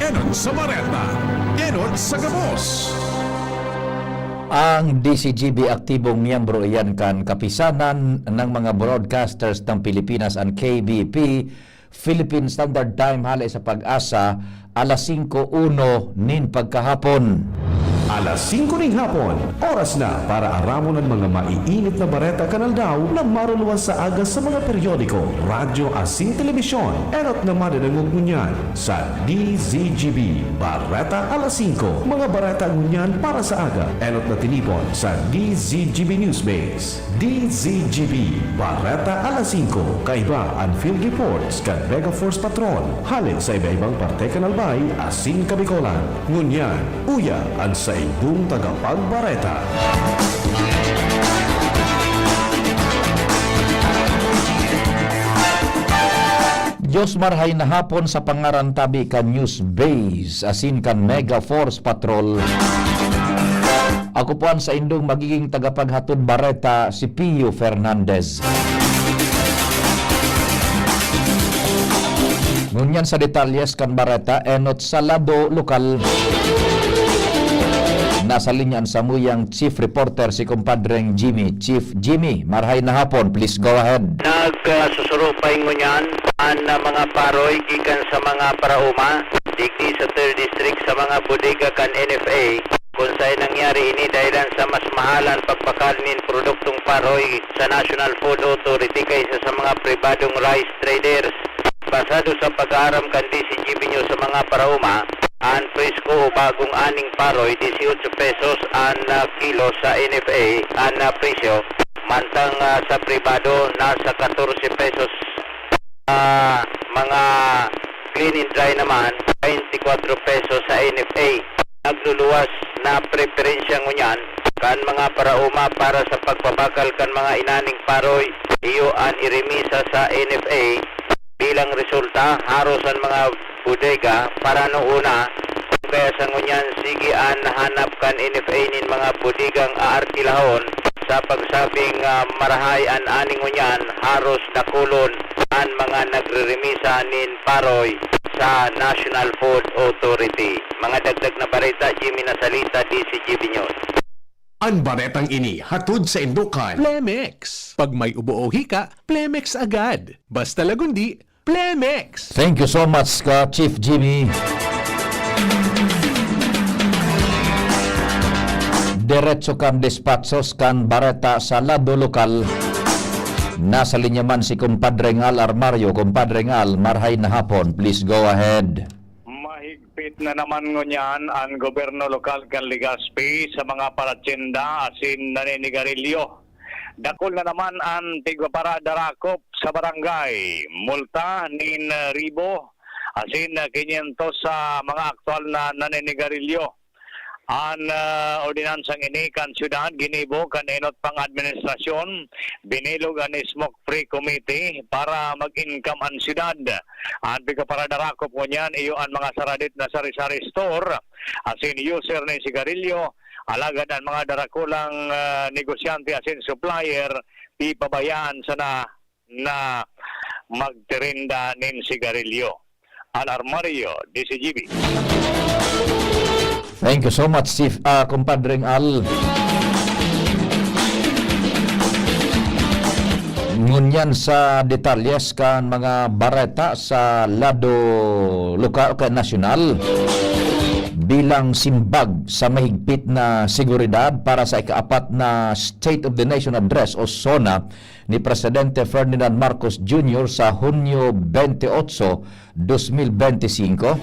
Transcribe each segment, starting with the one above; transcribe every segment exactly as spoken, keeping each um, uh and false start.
Enot sa bareta, enot sa gabos. Ang D Z G B aktibong miyembro iyan kan Kapisanan ng mga Broadcasters ng Pilipinas, an K B P, Philippine Standard Time, hale sa Pag-asa, alas singko uno nin pagkahapon. Alas singko ning hapon, oras na para aramon an mga maiinit na bareta kan aldaw na maruluwas sa aga sa mga periodiko, radyo asin telebisyon. Enot na madadangog ngunyan sa D Z G B Bareta alas singko. Mga bareta ngunyan para sa aga, enot na tinipon sa D Z G B Newsbase. D Z G B, Bareta alas singko, kaiba an field reports kan Mega Force Patrol, hale sa iba-ibang parte kan Albay asin Kabicolan. Ngunyan, uya an saindong tagapagbareta. Diyos, marhay na hapon sa pangaran tabi kan News Base asin kan Mega Force Patrol. Ako po an saindong magiging tagapaghatod bareta, si Pio Fernandez. Ngunyan sa detalyes kan bareta, enot sa lado lokal. Nasa linya an samuyang chief reporter, si Kumpadreng Jimmy. Chief Jimmy, marhay na hapon. Please go ahead. Nagsusurupay ngunyan an, ah, mga paroy gikan sa mga paraoma digdi sa third District sa mga bodega kan N F A, kun saen nangyari ini dahilan sa mas mahalan pagbakal nin produktong paroy sa National Food Authority kaysa sa mga pribadong rice traders. Basado sa pag-aaram kan D Z G B News sa mga paraoma, an presko o bagong aning paroy, dieciocho pesos an, ah, kilo sa N F A, an, ah, presyo, mantang, ah, sa pribado nasa catorce pesos. Ah, mga clean and dry naman, twenty-four pesos sa N F A. Nagluluwas na preferensya ngunyan kan mga paraoma para sa pagbabakal kan mga inaning paroy, iyo an iremisa sa N F A. Bilang resulta, haros an mga bodega paranoon na, kaya sa ngunyan, sige an hanap kan N F A nin mga bodegang aarkilahon sa pagsabing, ah, marahay an ani ngunyan, haros dakulon an mga nagreremisa nin paroy sa National Food Authority. Mga dagdag na bareta, Jimmy Nasalita, D Z G B News. An baretang ini hatod saindo kan Plemex. Pag may ubo o hika, Plemex agad. Basta Lagundi, Plemex. Thank you so much, ka Chief Jimmy. Diretso kan despatsos kan bareta sa lado lokal. Nasa linya man si Kumpadre Ngal Armario. Kumpadre Ngal, marhay na hapon. Please go ahead. Mahigpit na naman ngunyan an gobyerno lokal kan Legazpi sa mga paratyenda asin naninigarilyo. Dakul na naman an tigpaparada rakop sa barangay. Multa nin ribo asin kinyentos sa mga aktual na naninigarilyo. An, ah, ordinansang ini kan syudad ginibo kan enot pang administrasyon, binilog an Smoke Free Committee para mag-income an syudad. An pigpaparada rakop ngunyan iyo an mga saradit na sari-sari store asin user nin sigarilyo, alagad an mga darakulang, ah, negosyante asin supplier, pipabayaan sana na magtirinda nin sigarilyo. Al Armario, D Z G B. Thank you so much, Chief, ah, Kumpadreng Al. Ngunyan sa detalyes kan mga bareta sa lado lokal o kaya nasyonal, bilang simbag sa mahigpit na seguridad para sa ikaapat na State of the Nation Address o SONA, ni Presidente Ferdinand Marcos Junior sa Hunyo veintiocho, dos mil benti singko,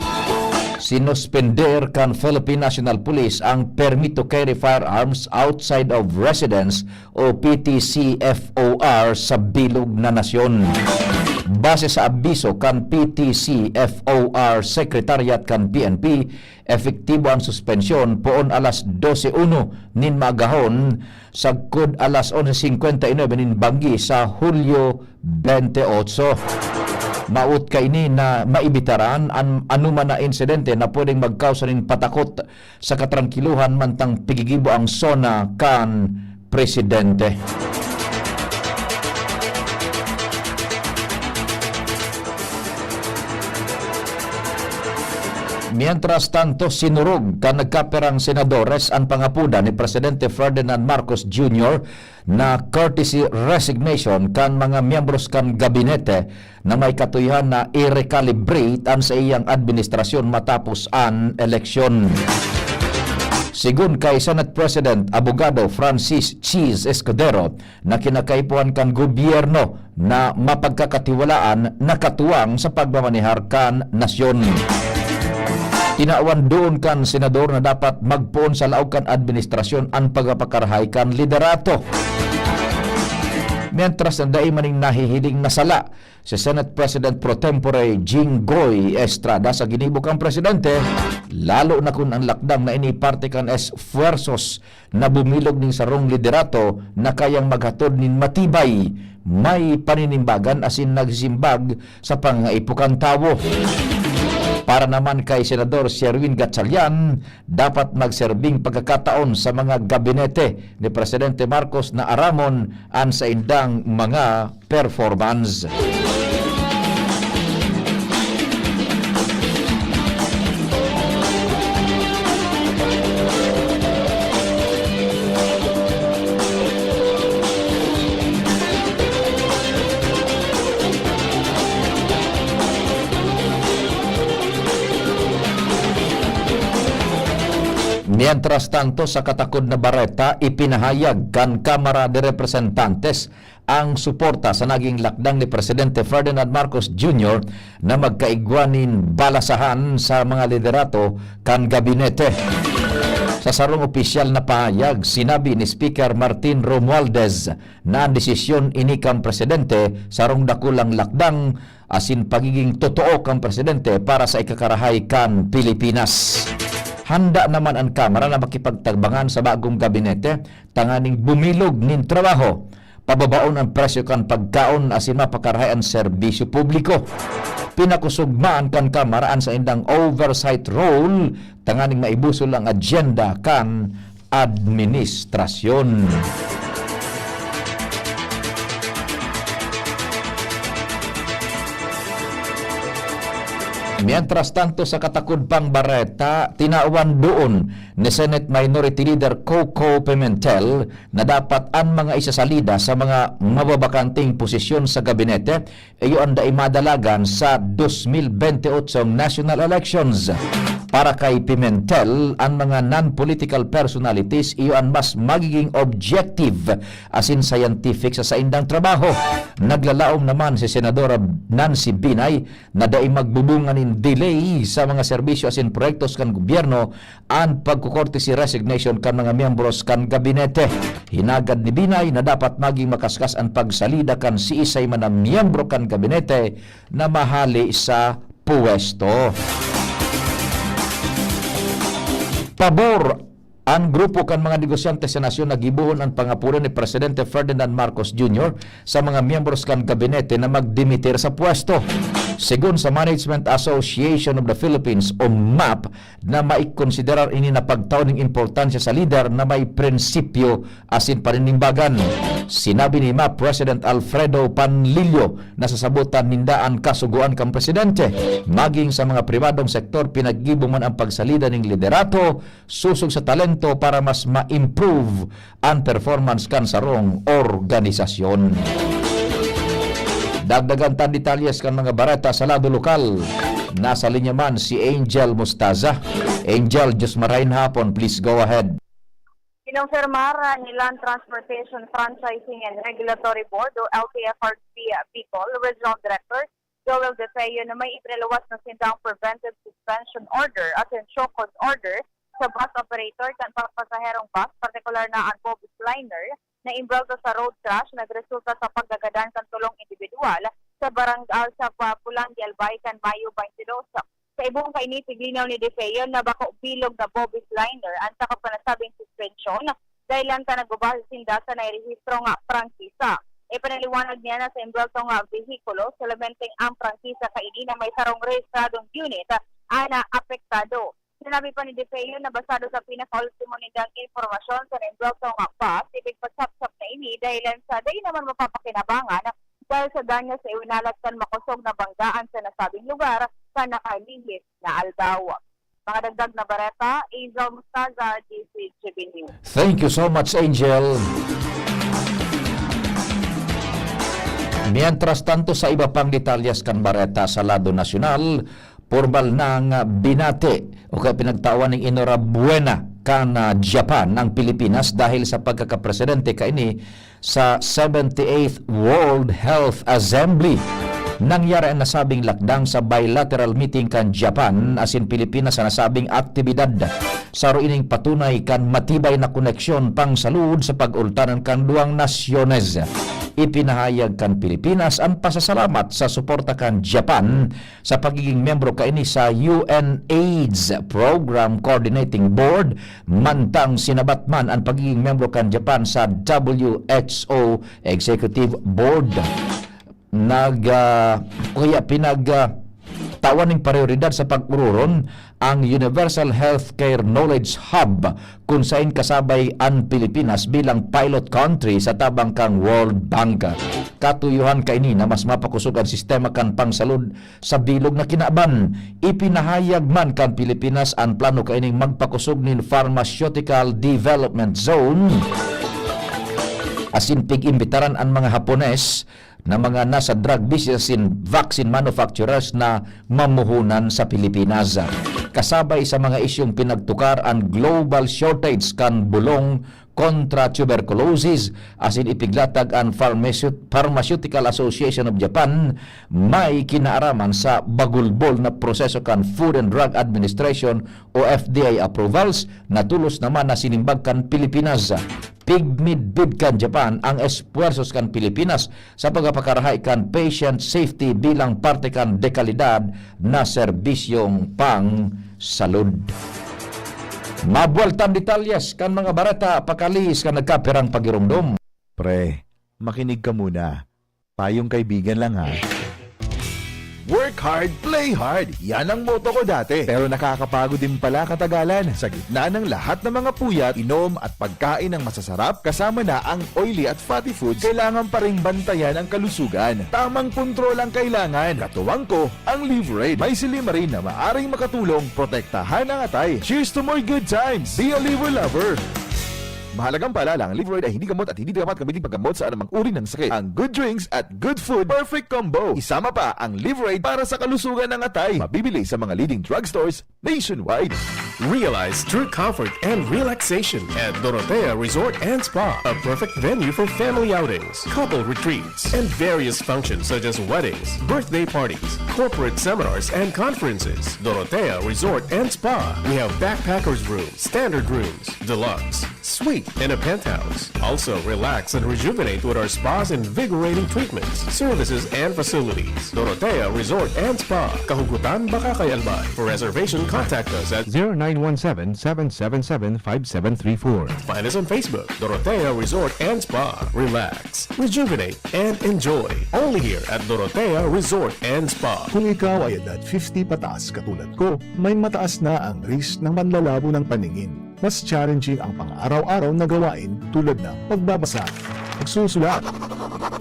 sinuspender kan Philippine National Police ang Permit to Carry Firearms Outside of Residence o P T C F O R sa bilog na nasyon. Base sa abiso kan P T C F O R Secretariat kan P N P, epektibo an suspensyon poon alas dose uno nin maagahon sagkod alas onse singkwenta y nuebe nin banggi sa Hulyo veintiocho. Maot kaini na maibitaran an anoman na insidente na pwedeng magkausa nin patakot sa katrangkilohan mantang pigigibo ang SONA kan presidente. Mientras tanto, sinurog kan nagkapirang senadores an pangapodan ni Presidente Ferdinand Marcos Junior na courtesy resignation kan mga miyembros kan gabinete na may katuyohan na i-recalibrate an saiyang administrasyon matapos an eleksyon. Sigon kay Senate President Abogado Francis Chiz Escudero, na kinakaipuhan kan gobyerno na mapagkakatiwalaan na katuwang sa pagmamanehar kan nasyon. Tinawan doon kan senador na dapat magpoon sa laog kan administrasyon an pagpapakarahay kan liderato. Mientras na dai maning nahihiling na sala si Senate President pro tempore Jinggoy Estrada sa ginibo kan presidente, lalo na kun ang lakdang na ini parte kan esfuerzos na bumilog nin sarong liderato na kayang maghatod nin matibay, may paninimbagan asin nagsisimbag sa pangangaipo kan tawo. Para naman kay Senador Sherwin Gatchalian, dapat magserbing pagkakataon sa mga gabinete ni Presidente Marcos na aramon an saindang mga performance. Mientras tanto, sa katakod na bareta, ipinahayag kan Kamara de Representantes ang suporta sa naging lakdang ni Presidente Ferdinand Marcos Junior na magkaigwa nin balasahan sa mga liderato kan gabinete. Sa sarong opisyal na pahayag, sinabi ni Speaker Martin Romualdez na an desisyon ini kan presidente sarong dakulang lakdang asin pagiging totoo kan presidente para sa ikakarahay kan Pilipinas. Handa naman an Kamara na makipagtabangan sa bagong gabinete tanganing bumilog nin trabaho, pababaon an presyo kan pagkaon asin mapakarahay an serbisyo publiko. Pinakusog man kan Kamara an saindang oversight role tanganing maibusol ang agenda kan administrasyon. Mientras tanto, sa katakod pang bareta, tinawan doon ni Senate Minority Leader Coco Pimentel na dapat an mga isasalida sa mga mababakanting posisyon sa gabinete iyo an dai madalagan sa dos mil bente otso national elections. Para kay Pimentel, an mga non-political personalities iyo an mas magiging objective asin scientific sa saindang trabaho. Naglalaom naman si Senadora Nancy Binay na dai magbubunga nin delay sa mga serbisyo asin proyektos kan gobyerno an pagko-courtesy resignation kan mga miyembros kan gabinete. Hinagad ni Binay na dapat maging makaskas an pagsalida kan siisay man na miyembro kan gabinete na mahale sa puwesto. Pabor an grupo kan mga negosyante sa nasyon na gibohon an pangapulan ni Presidente Ferdinand Marcos Junior sa mga miyembros kan gabinete na magdimitir sa puwesto. Segun sa Management Association of the Philippines o map, na maikonsiderar ini na pagtao nin importansya sa lider na may prinsipyo asin paninimbagan. Sinabi ni map President Alfredo Panlilio na sasabotan ninda an kasugoan kan presidente. Maging sa mga pribadong sektor, pinaggibo man ang pagsalida ning liderato sosog sa talento para mas ma-improve an performance kan sarong organisasyon. Dagdagan tan detalyes kan mga bareta sa lado lokal. Nasa linya man si Angel Mostaza. Angel, Diyos marahay na hapon. Please go ahead. Kinumpirmar ni Land Transportation Franchising and Regulatory Board o L T F R B Bicol Regional Director Joel De Feo na may ipinaluwas na sindang preventive suspension order at show cause order sa bus operator kan pasaherong bus, partikular na an Bobis Liner, na imbrolto sa road crash nagresulta sa pagkagadan kan tolong indibidwal sa barang-, ah, sa pa-, Pulang de Albay kan Mayo twenty-two. Sa ibong kaini, tiglinaw ni De Feo na bako bilog na Bobis Liner an sakop kan nasabing suspensyon, dahelan ta nagbabase sinda sa nairehistrong prangkisa. Ipinaliwanag niya na sa imbrolto nga behikulo, solamente ang prangkisa kaini na may sarong rehistradong unit an naapektado. Sinabi pa ni De Feo na basado sa pinakaultimo nindang impormasyon sa naimbrolto nga bus, ipigpasapsap na ini dahilan sa dai naman mapapakinabangan dahil sa danyos na iwinalat kan makosog na banggaan sa nasabing lugar sa nakalihis na aldaw. Mga dagdag na bareta, Angel Mustaza, G C H B News. Thank you so much, Angel. Mientras tanto, sa iba pang detalyes kan bareta sa lado nasyonal, pormal nang binati o kaya pinagtawan ning enhorabuena kan, ah, Japan ang Pilipinas dahil sa pagkakapresidente kaini sa seventy-eighth World Health Assembly. Nangyari ang nasabing lakdang sa bilateral meeting kan Japan asin Pilipinas sa nasabing aktibidad. Saro ining patunay kan matibay na koneksyon pangsalud sa pag-ultanan kan duwang nasyones. Ipinahayag kan Pilipinas an pasasalamat sa suporta kan Japan sa pagiging miyembro kaini sa U N AIDS Program Coordinating Board, mantang sinabat man an pagiging miyembro kan Japan sa W H O Executive Board. Nag, ah, o kaya pinag, ah, tawan ning prayoridad sa pag-ororon ang Universal Healthcare Knowledge Hub, kun saen kasabay an Pilipinas bilang pilot country sa tabang kan World Bank. Katuyohan kaini na mas mapakosog an sistema kan pangsalud sa bilog na kinaban. Ipinahayag man kan Pilipinas an plano kaining magpakosog nin Pharmaceutical Development Zone, asin pig-imbitaran an mga Hapones na mga nasa drug business asin vaccine manufacturers na mamuhunan sa Pilipinas. Kasabay sa mga isyung pinagtukar an global shortage kan bulong kontra tuberculosis, asin ipiglatag an Pharmaceut-, Pharmaceutical Association of Japan, may kinaaraman sa bagulbol na proseso kan Food and Drug Administration o F D A approvals, na tolos naman na sinimbag kan Pilipinas. Pigmidbid kan Japan ang espuwersos kan Pilipinas sa pagpapakarahay kan patient safety bilang parte kan dekalidad na serbisyong pangsalud. Mabuwaltan detalyes kan mga bareta pakaalis kan nagkapirang pagiromdom. Pre, makinig ka muna. Payong kaibigan lang, ha. Work hard, play hard. Yan ang motto ko dati. Pero nakakapagod din pala katagalan. Sa gitna ng lahat ng mga puyat, inom at pagkain ng masasarap, kasama na ang oily at fatty foods, kailangan pa ring bantayan ang kalusugan. Tamang kontrol ang kailangan. Katuwang ko, ang Livraid. May silymarin na maaring makatulong protektahan ang atay. Cheers to more good times! Be a Livra lover! Mahalagang paalala, ang Livraid ay hindi gamot at hindi dapat gamitin paggamot sa anumang uri ng sakit. Ang good drinks at good food, perfect combo. Isama pa ang Livraid para sa kalusugan ng atay. Mabibili sa mga leading drugstores nationwide. Realize true comfort and relaxation at Dorotea Resort and Spa, a perfect venue for family outings, couple retreats, and various functions such as weddings, birthday parties, corporate seminars, and conferences. Dorotea Resort and Spa. We have backpackers room, standard rooms, deluxe, suite, and a penthouse. Also, relax and rejuvenate with our spa's invigorating treatments, services, and facilities. Dorotea Resort and Spa, Kahugutan, Bacacay, Albay. For reservation, contact us at zero nine one seven, seven seven seven, five seven three four. Find us on Facebook, Dorotea Resort and Spa. Relax, rejuvenate, and enjoy. Only here at Dorotea Resort and Spa. Kung ikaw ay edad fifty pataas katulad ko, may mataas na ang risk ng panlalabo ng paningin. Mas challenging ang pang-araw-araw na gawain tulad ng pagbabasa, pagsusulat,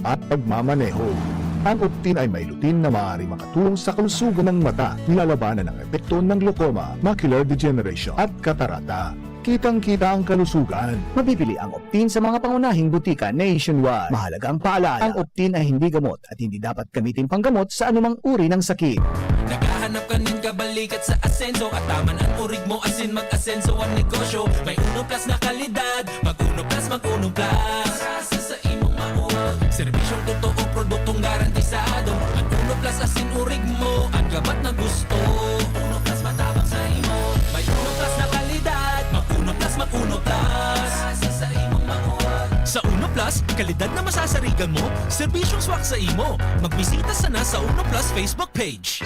at pagmamaneho. Ang Optin ay may lutein na maaaring makatulong sa kalusugan ng mata, nilalabanan ang epekto ng glaucoma, macular degeneration, at katarata. Kitang-kita ang kalusugan. Mabibili ang Optin sa mga pangunahing butika nationwide. Mahalagang paalala, ang Optin ay hindi gamot at hindi dapat gamitin panggamot sa anumang uri ng sakit. Naghahanap ka nin kabalikat sa asenso at taman an urig mo asin mag-asenso ang negosyo. May Uno Plus na kalidad, mag Uno Plus, mag Uno Plus. Sa, sa, sa imong mauwag. Serbisyong totoo, produktong garantisado. Mag Uno Plus asin urig mo, ang gabat na gusto. Uno Plus matabang sa imo. May Uno Plus na kalidad, mag Uno Plus, mag Uno Plus. Sa, sa imong mauwag. Sa Uno Plus, kalidad na masasarigan mo, serbisyong swak sa imo. Magbisita sana sa Uno Plus Facebook page.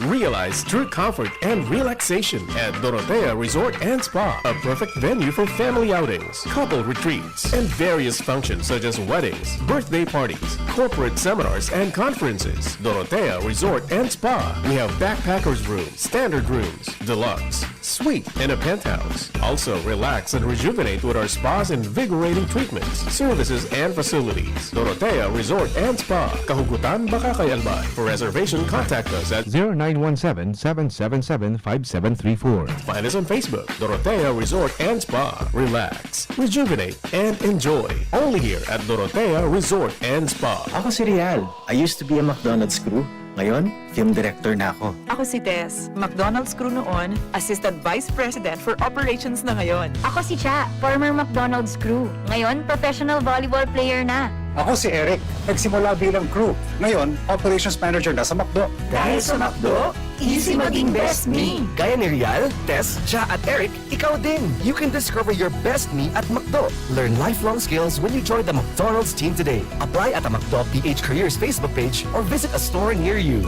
Realize true comfort and relaxation at Dorotea Resort and Spa, a perfect venue for family outings, couple retreats, and various functions such as weddings, birthday parties, corporate seminars, and conferences. Dorotea Resort and Spa. We have backpackers room, standard rooms, deluxe, Suite in a penthouse. Also, relax and rejuvenate with our spa's invigorating treatments, services, and facilities. Dorotea Resort and Spa. Kahugutan, Bacacay, Albay. For reservation, contact us at zero nine one seven, seven seven seven, five seven three four. Find us on Facebook, Dorotea Resort and Spa. Relax, rejuvenate, and enjoy. Only here at Dorotea Resort and Spa. Ako si Real. I used to be a McDonald's crew. Ngayon, film director na ako. Ako si Tess, McDonald's crew noon, Assistant Vice President for Operations na ngayon. Ako si Cha, former McDonald's crew. Ngayon, professional volleyball player na. Ako si Eric, nagsimula bilang crew. Ngayon, operations manager na sa McDo. Dahil sa McDo, easy maging best me. Gaya ni Real, Tess, Cha at Eric, ikaw din. You can discover your best me at McDo. Learn lifelong skills when you join the McDonald's team today. Apply at a McDo P H Careers Facebook page or visit a store near you.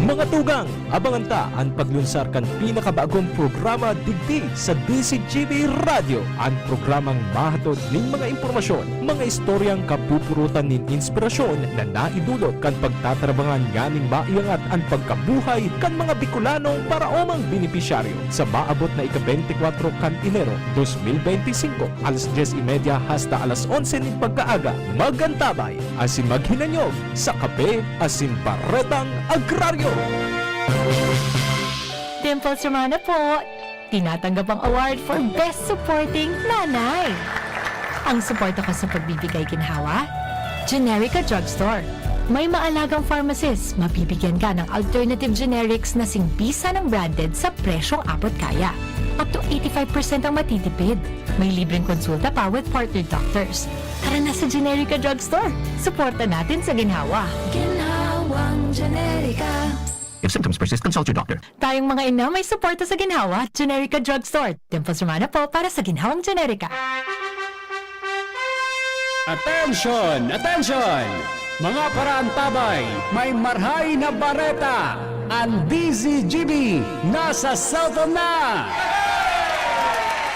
Mga tugang, abangan ta an paglunsar kan pinakabagong programa digdi sa D Z G B Radyo, an programang mahatod nin mga impormasyon, mga istoryang kapupurutan nin inspirasyon na naidulot kan pagtatrabangan nganing maiangat an pagkabuhay kan mga Bicolanong paraomang benepisyaryo. Sa maabot na ika-bente kwatro kan Enero dos mil bente singko, alas dyes y media hasta alas onse nin pagkaaga, mag-antabay asin maghinanyog sa Kape asin Baretang Agraryo. Dimples Romana po! Tinatanggap ang award for Best Supporting Nanay. Ang suporta ko sa pagbibigay ginhawa, Generica Drugstore. May maalagang pharmacist, mabibigyan ka ng alternative generics na singbisa ng branded sa presyong abot kaya. Up to eighty-five percent ang matitipid. May libreng konsulta pa with partner doctors. Tara na sa Generica Drugstore. Suporta natin sa ginhawa. Ginhawang Generica. If symptoms persist, consult your doctor. Tayong mga ina may suporta sa ginhawa, Generica Drugstore. Dimples Romana po para sa ginhawang Generica. Attention! Attention! Mga paraantabay, may marhay na bareta! Ang D Z G B nasa cellphone na!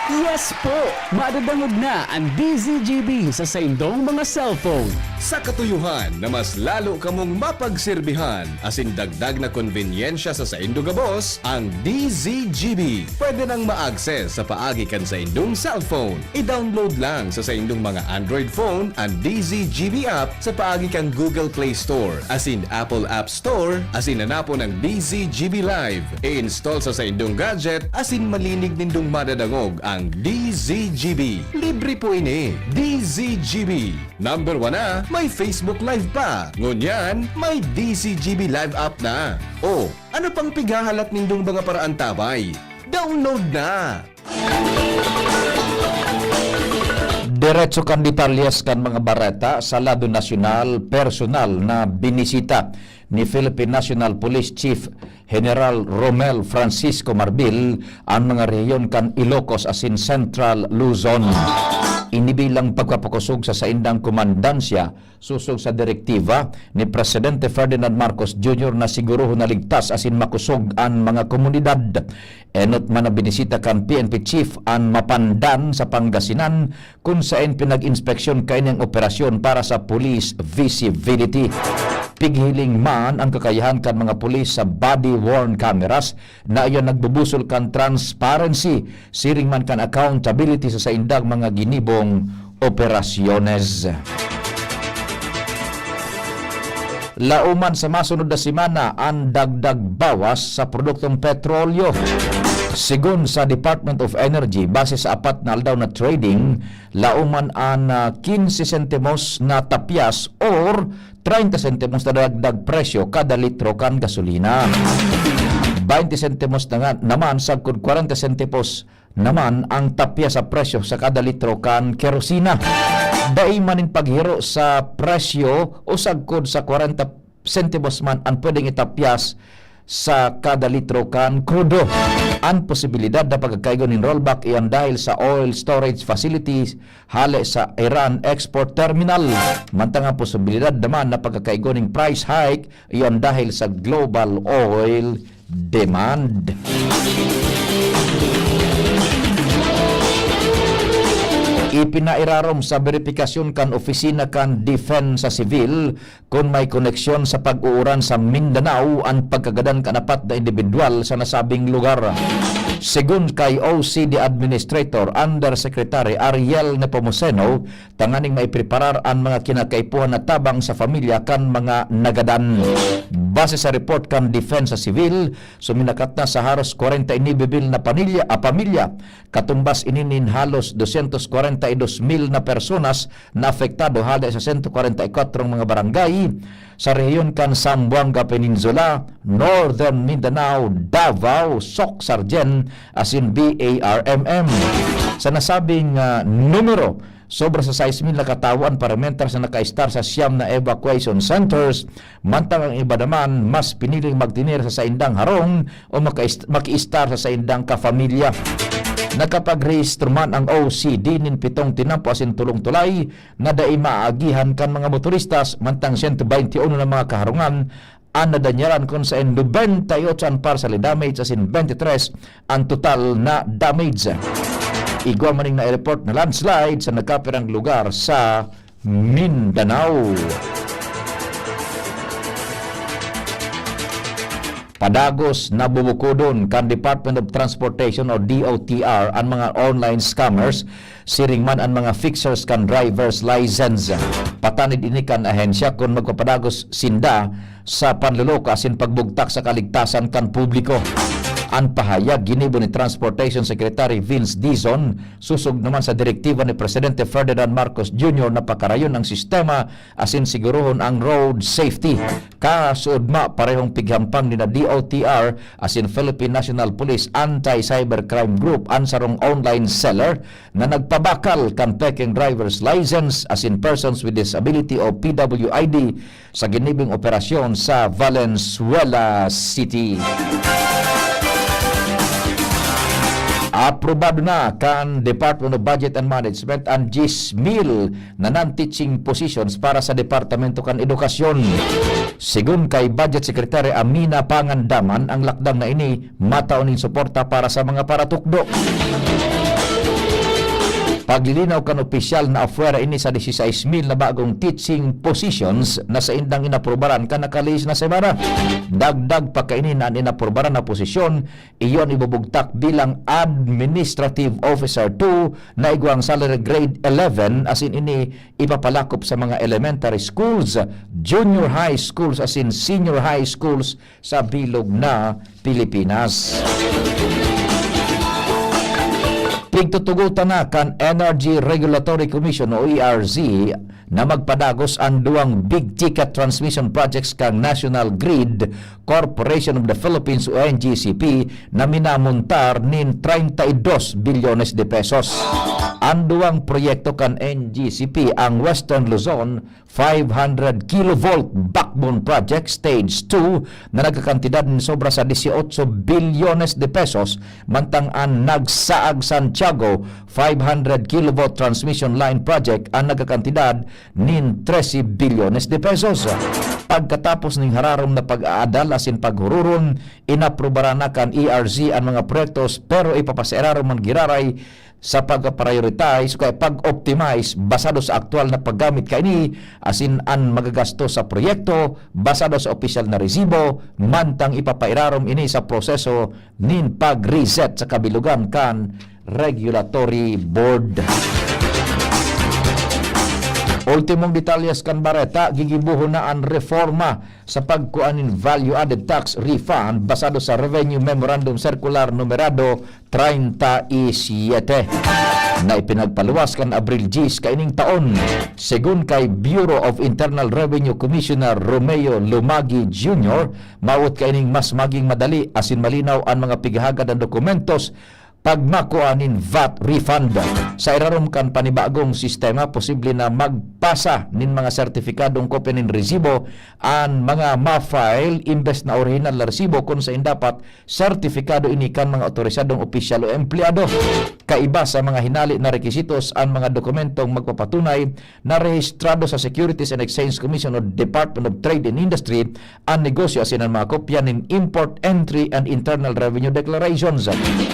Yes po! Madadangog na ang D Z G B sa saindong mga cellphone. Sa katuyohan na mas lalo kamong mapagserbihan, asin dagdag na konbenyensya sa saindo gabos, ang D Z G B pwede nang ma-access sa paagi kan saindong cellphone. I-download lang sa saindong mga Android phone an D Z G B app sa paagi kan Google Play Store asin Apple App Store, asin hanapon ang D Z G B Live. I-install sa saindong gadget asin malinig nindong madadangog ang D Z G B. Libre po ini. D Z G B. Number one na, may Facebook Live pa. Ngunyan, may D Z G B Live app na. O, ano pang pighahalat nindong mga paraantabay? Download na! Diretso kan detalyes kan mga bareta, sa lado nasyonal, personal na binisita ni Philippine National Police Chief General Romel Francisco Marbil an mga rehiyon kan Ilocos asin Central Luzon. Ini bilang pagpapakosog sa saindang komandansya sosog sa direktiba ni Presidente Ferdinand Marcos Junior na sigurohon na ligtas asin makosog an mga komunidad. Enot man na binisita kan P N P Chief an Mapandan sa Pangasinan, kun saen pinag-inspeksyon kaini an operasyon para sa police visibility. Pighiling man an kakayahan kan mga pulis sa body-worn cameras na iyan nagbubusol kan transparency, siring man kan accountability sa saindang mga ginibong operasyones. Laoman sa masunod na semana an dagdag bawas sa produktong petrolyo. Sigon sa Department of Energy, base sa apat na aldaw na trading, laoman an, ah, quince sentimos na tapyas or treinta sentimos na dagdag presyo kada litro kan gasolina. Baynte sentimos na nga naman sagkod kwarenta sentimos naman ang tapyas sa presyo sa kada litro kan kerosina. Dai man nin paghiro sa presyo o sagkod sa kwarenta sentimos man an pwedeng itapyas sa kada litro kan krudo. An posibilidad na pagkakaigo nin rollback iyan dahil sa oil storage facilities hale sa Iran export terminal. Mantang ang posibilidad naman na pagkakaigo ning price hike iyan dahil sa global oil demand. Ipinairarom sa beripikasyon kan opisina kan Defensa Civil kun may koneksyon sa pag-uuran sa Mindanao an pagkagadan kan apat na indibidwal sa nasabing lugar. Segun kay O C D Administrator Undersecretary Ariel Nepomuceno, tanganing maipreparar an mga kinakaipuhan na tabang sa pamilya kan mga nagadan. Base sa report kan Defensa Civil, suminakat na sa haros kwarenta y nuebe mil na panilya, ah, pamilya. Katumbas ini nin halos dosyentos kwarenta y dos mil na personas na apektado hale sa sento kwarenta y kwatro mga barangay sa rehiyon kan Zamboanga Peninsula, Northern Mindanao, Davao, Soc, Sargen, asin B A R M M. Sa nasabing, ah, numero, sobra sa sais mil na katawo an parementar sa nakaistar sa siyam na evacuation centers, mantang ang iba naman mas piniling magtener sa saindang harong o makaist-, makiistar sa saindang kapamilya. Nakapagrehistro man ang O C D nin pitong tinampo asin tolong tulay na dai maagihan kan mga motoristas, mantang siyento baynte uno na mga kaharungan an nadanyaran, kun saen nobenta y otso an partially damaged asin bente tres an total na damage. Igwa man ning nai-report na landslide sa nagkapirang lugar sa Mindanao. Padagos na bubukodon kan Department of Transportation o D O T R an mga online scammers, siring man an mga fixers kan driver's license. Patanid ini kan ahensya kun magpapadagos sinda sa panloloko asin pagbugtak sa kaligtasan kan publiko. An pahayag ginibo ni Transportation Secretary Vince Dizon, sosog naman sa direktiba ni Presidente Ferdinand Marcos Junior na pakarayon ang sistema asin sigurohon ang road safety. Kasuodma, parehong pighampang ni na D O T R asin Philippine National Police Anti-Cybercrime Group an sarong online seller na nagpabakal kan pekeng driver's license asin persons with disability o P W I D sa ginibong operasyon sa Valenzuela City. Aprobado na kan Department of Budget and Management an diyes mil na non-teaching positions para sa Departamento kan Edukasyon. Segun kay Budget Secretary Amina Pangandaman, ang lakdang na ini matao nin suporta para sa mga paratukdo. Paglilinaw kan opisyal na apwera ini sa dieciséis mil na bagong teaching positions na saindang inaprobaran kan nakalihis na semana. Dagdag pa kaini na an inaprobaran na posisyon, iyo an ibubugtak bilang Administrative Officer two na igwang salary grade eleven, asin ini ipapalakop sa mga elementary schools, junior high schools, asin senior high schools sa bilog na Pilipinas. Pigtutugotan na kan Energy Regulatory Commission o E R C na magpadagos an duwang big ticket transmission projects kan National Grid Corporation of the Philippines o N G C P na minamontar nin treinta y dos bilyones de pesos. An duwang proyekto kan N G C P, ang Western Luzon five hundred kilovolt backbone project stage two na nagkakantidad nin sobra sa dieciocho bilyones de pesos, mantang an Nagsaag Santiago five hundred kilovolt transmission line project an nagkakantidad nin trese bilyones de pesos. Pagkatapos ning hararom na pag-aadal asin paghururon, inaprubaran na kan E R C an mga proyektos, pero ipapasairarom man giraray sa pag-prioritize o kaya pag-optimize basado sa aktual na paggamit kaini, asin an magagasto sa proyekto basado sa opisyal na resibo, mantang ipapairarom ini sa proseso nin pag-reset sa kabilugan kan Regulatory Board. Ultimong detalyes kan bareta, gigibohon na an reforma sa pagkua nin value-added tax refund basado sa Revenue Memorandum Circular numerado treinta y siete na ipinagpaluwas kan Abril diyes kaining taon. Segun kay Bureau of Internal Revenue Commissioner Romeo Lumagi Junior, maawot kaining mas maging madali asin malinaw an mga pighahagad na dokumentos pagmakua nin vat refund. Sa irarom kan panibagong sistema, posible na magpasa nin mga sertifikadong kopya nin resibo an mga ma-file imbes na orihinal na resibo, kun saen dapat sertifikado ini kan mga otorisadong opisyal o empleyado. Kaiba sa mga hinale na requisitos, an mga dokumentong magpapatunay na rehistrado sa Securities and Exchange Commission o Department of Trade and Industry an negosyo asin an mga kopya nin import entry and internal revenue declarations.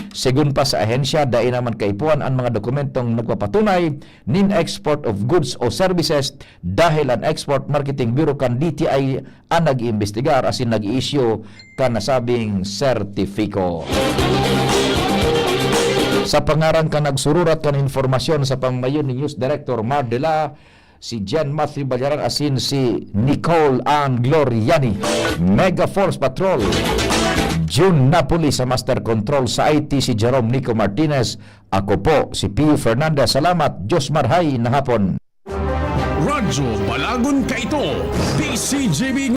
Segun pa sa ahensya, dai naman kaipuhan an mga dokumentong nagpapatunay nin export of goods o services dahil an Export Marketing Bureau kan D T I an nag-iimbestigar asin nag-i-issue kan nasabing sertifiko. Sa pangaran kan nagsururat kan impormasyon sa pangmayon ni News Director Mar de la, si Jen Matthew Ballaran asin si Nicole Ann Gloriani. Mega Force Patrol, June Napoli sa Master Control, sa I T si Jerome Nico Martinez. Ako po si Pio Fernandez. Salamat. Diyos marhay na hapon. Radyo Balagon Kaito, D C G B